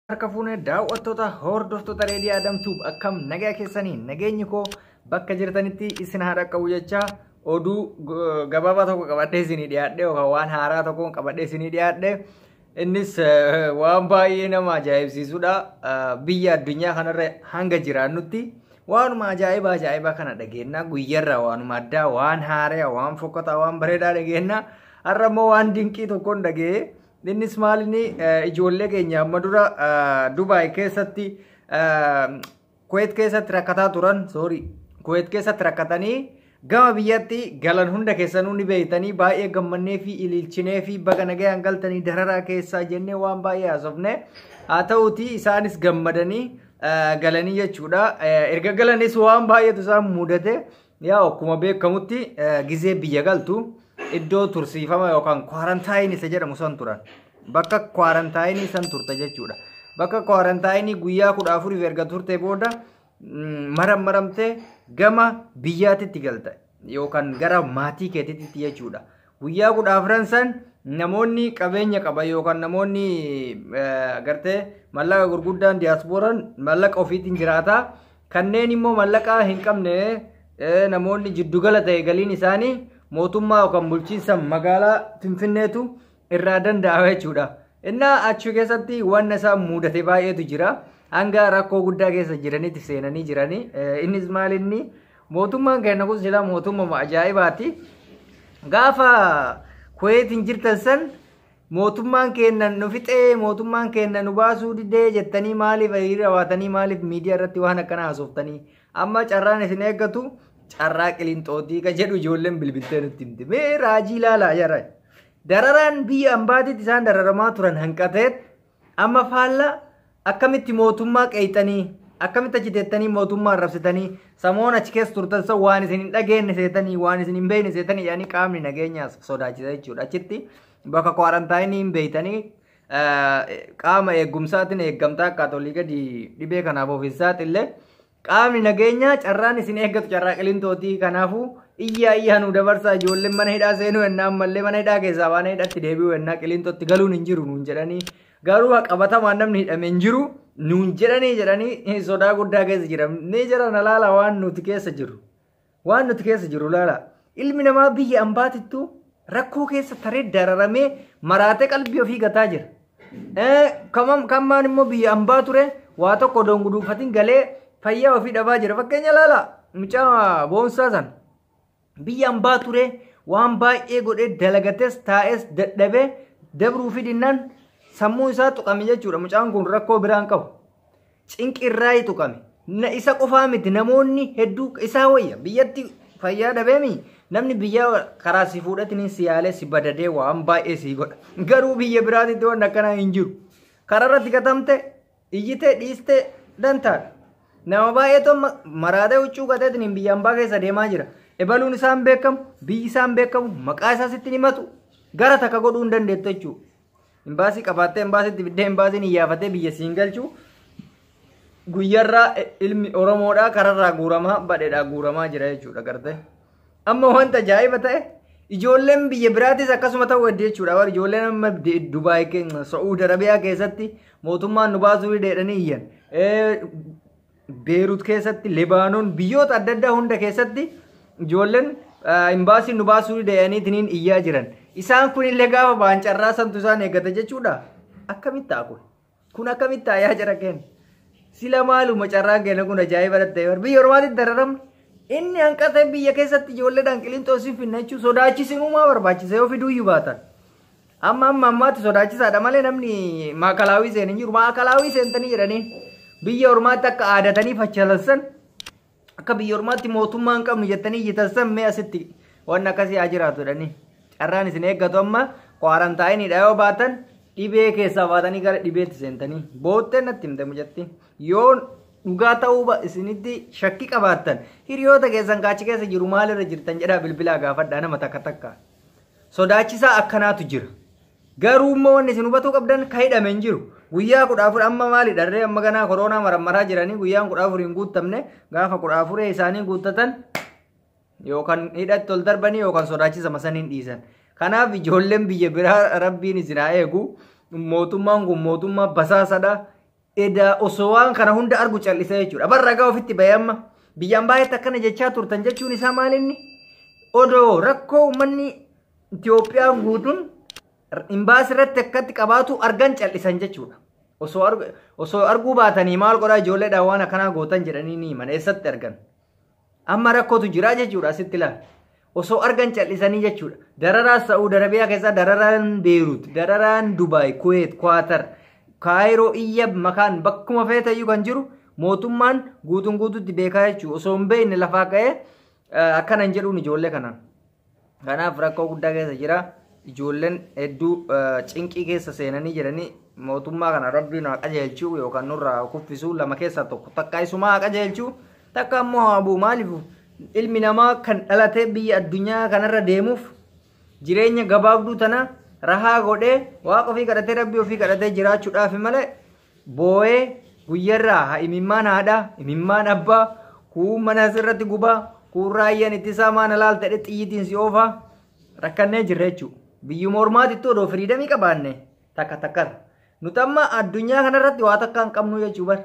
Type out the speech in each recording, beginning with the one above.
Harka fuunee daawwattoota hordoftoota Reedii Adamtuub, akkam nagaa keessanii? Nageenyi koo bakka jirtanitti isin haa dhaqqabu jecha, oduu gabaabaa tokko qabadhee isinii dhiyaadhe yookaan waan haaraa tokko qabadhee isinii dhiyaadhe. Innis waan baay'ee nama ajaa'ibsiisudha. Biyya addunyaa kanarra hanga jiraannutti waanuma ajaa'ibaa ajaa'ibaa kana dhageenna. Guyyarraa waanuma addaa, waan haaraa, waan fokkataa, waan bareedaa dhageenna. Har'a immoo waan dinqii tokkoon dhaga'ee. Innis maalinni, ijoollee keenya amma dura Dubaay keessatti, Kuwait keessatti rakkataa turan, sorry, Kuwait keessatti rakkatanii gama biyyatti galan hunda keessanuu ni beeytanii. Baay'ee gammannee fi ililchinee fi baga nagayaan galtanii dararaa keessaa jennee waan baay'ee haasofne. Haa ta'uuti, isaanis gammadanii galanii jechuudha. Erga galanis waan baay'eetu isaan mudate. Yaa, akkuma beekamutti gizee biyya galtu iddoo tursiifama yookaan quarantine isa jedhamu san turan. Bakka quarantine san turte jechuudha. Bakka quarantine guyyaa 14f erga turte booda marammaramtee gama biyyaatitti galta yookaan gara maatii keetitti jechuudha. Guyyaa 14n san namoonni qabeenya qaban yookaan namoonni gartee mallaqa gurguddaan, diyaaspooraan mallaqa ofiitiin jiraata. Kanneen immoo mallaqa hin qabne, namoonni jiddugala ta'e galiin isaanii, mootummaa yookaan bulchiinsa magaalaa Finfinneetu irraa danda'ama jechuudha. Innaa achi keessatti wanna isaan mudate baay'eetu jira. Hanga rakkoo guddaa keessa jiranitti seenanii jiranii. Innis maal, inni mootummaan keenya kun silaa mootummaa ajaa'ibaati. Gaafa Kuweetiin jirtan san mootummaan keenya nu fixee, mootummaan keenya nu baasuu didee jettanii maaliif hiriira baatanii, maaliif miidiyaa irratti waan akkana haasoftanii? Amma carraan isin eeggatu carraa qilinxootii ka jedhu ijoolleen bilbiltee nutti himte. Mee raajii ilaalaa jara. Dararaan biyya ambaatitti isaan dararamaa turan hanqateet amma faallaa akkamitti mootummaa qeeyxanii, akkamitti achi teettanii mootummaa arrabsitanii, samoon achi keessa turtan san waan isin hin dhageenye seetanii, waan isin hin beekne seetanii yaani qaamni nageenyaas sodaachisa jechuudha. Achitti bakka quarantine hin beeytanii, qaama eegumsaatiin eeggamtaa akka olii gadi dhibee kanaaf of hin saaxille. Qaamni nageenyaa carraan isin eeggatu carraa qilintootii, kanaafuu iyyaa iyyaa nu dabarsaa, ijoolleen mana hidhaa seenuu ennaa, ammallee mana hidhaa keessaa waan hidhatti deebi'u ennaa qilintootti galuun hin jiru nuun jedhanii, garuu qabatamaan namni hidhame hin jiru nuun jedhanii sodaa guddaa keessa jira. Ni jira na laala, waan nuti keessa jiru. Waan nuti keessa jiru laala. Ilmi namaa biyya ambaatittuu rakkoo keessa taree dararamee maraatee qalbii ofii gataa jira. Kammaan immoo biyya ambaa ture waa tokko donguduufatiin galee fayyaa ofii dhabaa jira. Fakkeenya laala, mucaa boonsaa san biyya ambaa ture, waan baay'ee godhee dalagates taa'es dadhabee dabruu fi dinnaan sammuu isaa tuqame jechuudha. Mucaan kun rakkoo biraan qabu. Cinqirraa tuqame. Isa qofaa miti, namoonni hedduu isaa wayya. Biyyatti fayyaa dhabeemi, namni biyya karaa si fuudhatiin si yaalee si badadee waan baay'ee si godha. Garuu biyya biraatitti waan akkanaa hin jiru. Karaa irratti gatamte, iyyitee dhiistee dantaadha. Nama baay'eetu amma maraatee huccuu gateetiin biyya ambaa keessa deemaa jira. Ebaluun isaan beekamu, biyyi isaan beekamu, maqaa isaa sitti himatu, gara takka godhuu hin dandeettu jechuudha. Imbaasii qabaattee imbaasiitti fiddee imbaasiin iyyaafatee biyya siin galchu, guyyarraa ilmi Oromoodhaa kararraa guuramaa, badheedhaa guuramaa jira jechuudha gartee. Amma wanta ajaa'iba ta'e, ijoolleen biyya biraatis akkasuma ta'uu hedde jechuudha. Warri ijoolleen amma Dubaay, Sa'uud Arabiyaa keessatti mootummaan nu baasuu jedhanii iyyan. Beerut keessatti, Libaanoon, biyyoota adda addaa hunda keessatti ijoolleen imbaasiin nu baasuu jedhaniitiin iyyaa jiran. Isaan kunillee gaafa ba'an carraa santu isaan eeggata jechuudha. Akkamitti ta'a kun? Kun akkamitti ta'a yaa jara keenya? Sila maaluma carraan keenya kun ajaa'iba ta'e? Biyya ormaatti dararamne. Inni hanqatee biyya keessatti ijoolleedhaan qilinxoo si finna jechuun sodaachisinumaa barbaachisa yoo fiduuyyuu baatan. Amma ammaatti sodaachisaadha malee namni maakalaawii seen hin jiru. Maakalaawii seentanii jedhanii biyya ormaatti akka aadatanii fachalassan, akka biyya ormaatti mootummaa hin qabnu jettanii iyyitan, mee asitti waan akkasii haa jiraatu jedhanii. Carraan isin eeggatu amma quarantineiidha, yoo baatan dhibee keessaa baatanii gara dhibeetti seentanii. Boottee natti himte mucatti. Yoo dhugaa ta'uu isinitti shakkii qabaattan, hiriyoota keessan kaachi keessa jiru maalirra jirtan jedhaa bilbilaa gaafadhaa nama takka takka. Sodaachisaa akkanaatu jira. Garuu immoo wanni isin hubatuu qabdan, ka hidhame hin jiru. Guyyaa 14 amma maali dharree, amma ganaa koronaa marammaraa jiranii guyyaan 14 hin guuttamne. Gaafa 14 isaanii guuttatan yookaan hidhatti ol darbanii yookaan sodaachisa saniin dhiisan. Kanaaf ijoolleen biyya biraa, rabbiin isin haa eegu. Mootummaan kun mootummaa basaasadha. Edaa osoo waan kana hunda argu callisee jechuudha. Bar ragaa ofitti bahee amma biyyaan baay'eetti akkana jechaa turtan jechuun isaa maalinni? Odoo rakkoo uummanni Itoophiyaan guutuun imbaasii irratti akkatti qabaatu argan callisan jechuudha. Osoo arguu baatanii maal godhaa ijoolleedhaan waan akkanaa gootan jedhanii ni himan, eessatti argan? Amma rakkootu jira jechuudha asitti ilaala. Osoo argan callisanii jechuudha. Dararaa Saa'ud Arabiyaa keessaa, dararaan Beerut, dararaan Dubaay, Kuweet, Kwaatar, Kaayiroo, iyya makaan bakkuma feetayyuu kan jiru mootummaan guutuun guutuutti beekaa jechuudha. Osoo hin beekne lafaa ka'ee akkana hin jedhuun ijoollee kanaan. Kanaaf rakkoo guddaa keessa jira. Ijoolleen hedduu cinqii keessa seenanii jiranii. Mootummaa kana Rabbiin haa qajeelchuu yookaan nurraa kuffisuu, lama keessaa tokko. Takka isumaa haa qajeelchuu, takka ammoo haa bu'u. Maaliif ilmi namaa kan dhalatee biyya addunyaa kanarra deemuuf jireenya gabaabduu tana rahaa godhee Waaqa ofii kadhatee, Rabbii ofii kadhatee jiraachuudhaaf malee boo'ee guyyarraa imimmaan haadhaa, imimmaan abbaa, kuun mana asirratti gubaa, kuun raayyaan ittisaa maana laal ta'e xiyyitiin si oofaa rakkannee jirra jechuudha. Biyyuma ormaatitti odoo freedomii qabaanne takka takkata. Nuti amma addunyaa kanarratti waa takka hin qabnu jechuu bar.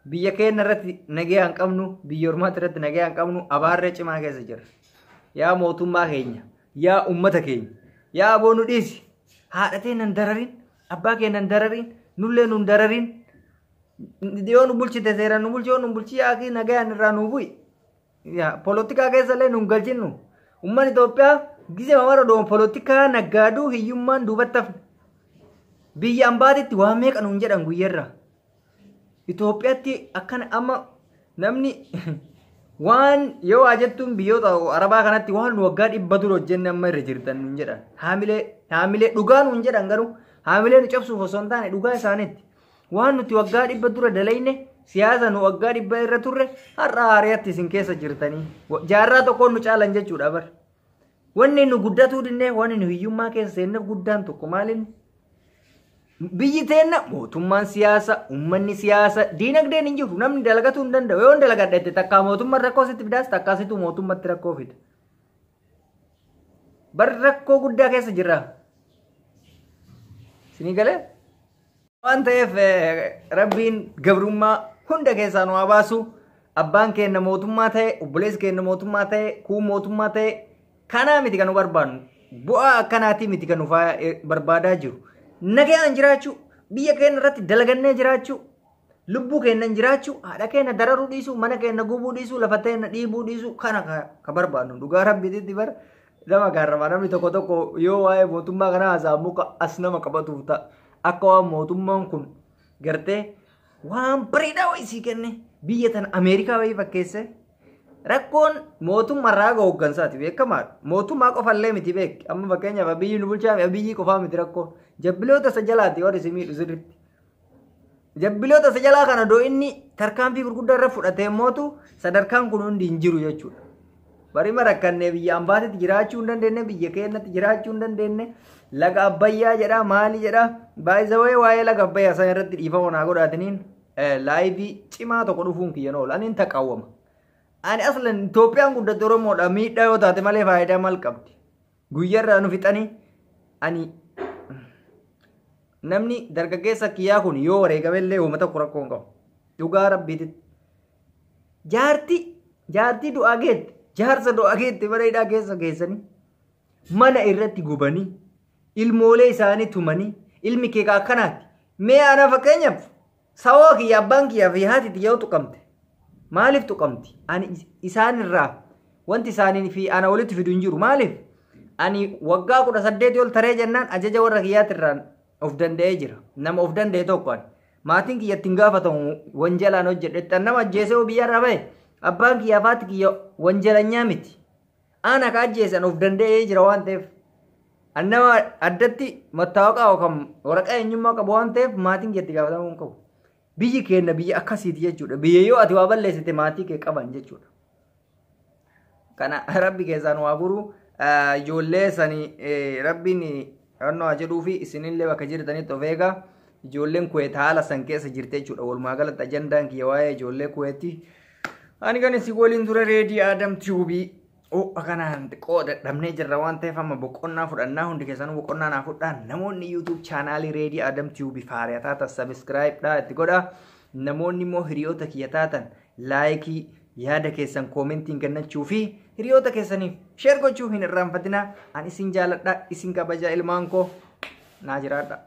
Biyya keenya irratti nagaya hin qabnu, biyya ormaatti irratti nagaya hin qabnu, abaarree cimaa keessa jira. Yaa mootummaa keenya, yaa uummata keenya, yaa aboo nu dhiisi. Haadha tee nan dararin, abbaa kee nan dararin, nullee nun dararin. Yoo nu bulchite seeraan nu bulchi, yoo nu bulchi yaakii nagayaan irraa nu bu'i. Polotikaa keessa illee nun galchinnu. Uummanni Itoophiyaa gisee mara odoo polotikaa naggaaduu hiyyummaan duubatti hafne. Biyya ambaatitti waa meeqa nuun jedhan guyyarraa. Itoophiyaatti akkana amma namni waan yoo waa jettuun biyyoota Arabaa kanatti waan nu waggaa 100 dura hojjenne amma irra jirtan nuun jedhan. Haamilee dhugaa nuun jedhan, garuu haamilee nu cabsuuf osoo hin taane dhugaa isaaniitti. Waan nuti waggaa 100 dura dalayne, siyaasa nu waggaa 100 irra turre har'a haariyaatti isin keessa jirtanii. Jaarraa tokkoon nu caalan jechuudha bar. Wanni nu guddatuu dinnee, wanni nu hiyyummaa keessa seenneef guddaan tokko maalinni? Biyyi teenna mootummaan siyaasa, uummanni siyaasa, diinagdeen hin jiru, namni dalagatuu hin danda'u. Yoo dalagadha jette takkaa mootummaan rakkoo sitti fidaas, takkaa situ mootummatti rakkoo fida. Bar rakkoo guddaa keessa jirra. Isinii galee? Waan ta'eef Rabbiin gabrummaa hunda keessaa nu haa baasu. Abbaan keenya mootummaa ta'e, obboleessi keenya mootummaa ta'e, kuun mootummaa ta'e, kanaa miti kan nu barbaadnu. Bu'aa akkanaatii miti kan nu barbaadaa jiru. Nagayaan jiraachuu, biyya keenya irratti dalagannee jiraachuu, lubbuu keenyan jiraachuu, haadha keenya dararuu dhiisuu, mana keenya gubuu dhiisuu, lafa teenya dhiibuu dhiisuu, kana ka barbaadnu. Dhugaa Rabbiititti bar nama gaarramaa namni tokko tokko yoo waa'ee mootummaa kanaa haasa'an muka as nama qabatuuf ta'a. Akka waan mootummaan kun gartee waan bareedaa wayii sii kenne, biyya tana Ameerikaa wayii fakkeesse. Rakkoon mootummaarraa haga hooggansaati beekamaadha. Mootummaa qofallee miti beek. Amma fakkeenyaaf Abiyyi nu bulchaa, Abiyyi qofaa miti rakkoo. Jabbiloota isa jalaati warri si miidhu sirriitti. Jabbiloota isa jalaa kana doo inni tarkaanfii gurguddaa irra fudhatee mootu sadarkaan kun hundi hin jiru jechuudha. Barima rakkannee biyya ambaatitti jiraachuu hin dandeenye, biyya keenyatti jiraachuu hin dandeenye, laga Abbayyaa jedha, maali jedha. Baay'isawee waa'ee laga Abbayyaa sana irratti dhiifama naa godhaatiniin live cimaa tokko dhufuun kiyyan oolu. Ani hin taqawwama. Ani aslan Itoophiyaan guddatte Oromoodha, miidhaa yoo taate malee faayidaa maal qabdi? Guyyarraa nu fixanii ani namni dargaggeessa kiyyaa kun yoo wareegamellee uuma tokko rakkoo hin qabu. Dhugaa Rabbiititti. Jaartii du'aa geette, jaarsa du'aa geette mana hidhaa keessa geessanii, mana irratti gubanii, ilmoolee isaanii tumanii, ilmi kee akkanaatti. Mee ana fakkeenyaaf sawoo kiyya, abbaan kiyyaa fi haati tiyya tuqamte. Maaliif tuqamti? Ani isaan irraa wanti isaanii fi ana walitti fidu hin jiru. Maaliif? Ani waggaa 18 ol taree jennaan ajaja warra kiyyaatirraan of danda'ee jira. Nama of danda'e tokko ani. Maatiin kiyya ittiin gaafatamu wanjalaan hojjedhe. Nama ajjeesee biyyarraa bahe abbaan kiyya haati kiyya wanjalanyaa miti. Ana ka ajjeesan of danda'ee jira waan ta'eef. An nama addatti mattaawaqaa yookaan waraqaa eenyummaa qabu waan ta'eef maatiin kiyya itti gaafatamuu hin qabu. Biyyi keenya biyya akkasiiti jechuudha. Biyya yoo ati waa balleessite maatii kee qaban jechuudha. Kana Rabbi keessaan waa buru, ijoollee sani Rabbiin hannoo haa jedhuu fi isinillee bakka jirtanitti of eegaa. Ijoolleen Kuweet haala san keessa jirte jechuudha. Walumaa galatti ajandaan kiyya waa'ee ijoollee Kuweeti. Ani kan isin waliin ture Reedii Adam Tube. Ho'a kanaan xiqqoo dadhabnee jirra waan ta'eef amma boqonnaa fudhannaa, hundi keessanuu boqonnaa naa fudhaa. Namoonni YouTube channelii Reedii Adam Tube faariyataa ta'a subscribe dhaa itti godhaa. Namoonni immoo hiriyoota kiyya taatan like, yaada keessan commentiin kennachuu fi hiriyoota keessaniif share gochuu hin irraanfatinaa. Ani isin jaaladha, isin kabajaa, ilmaan koo naa jiraadha.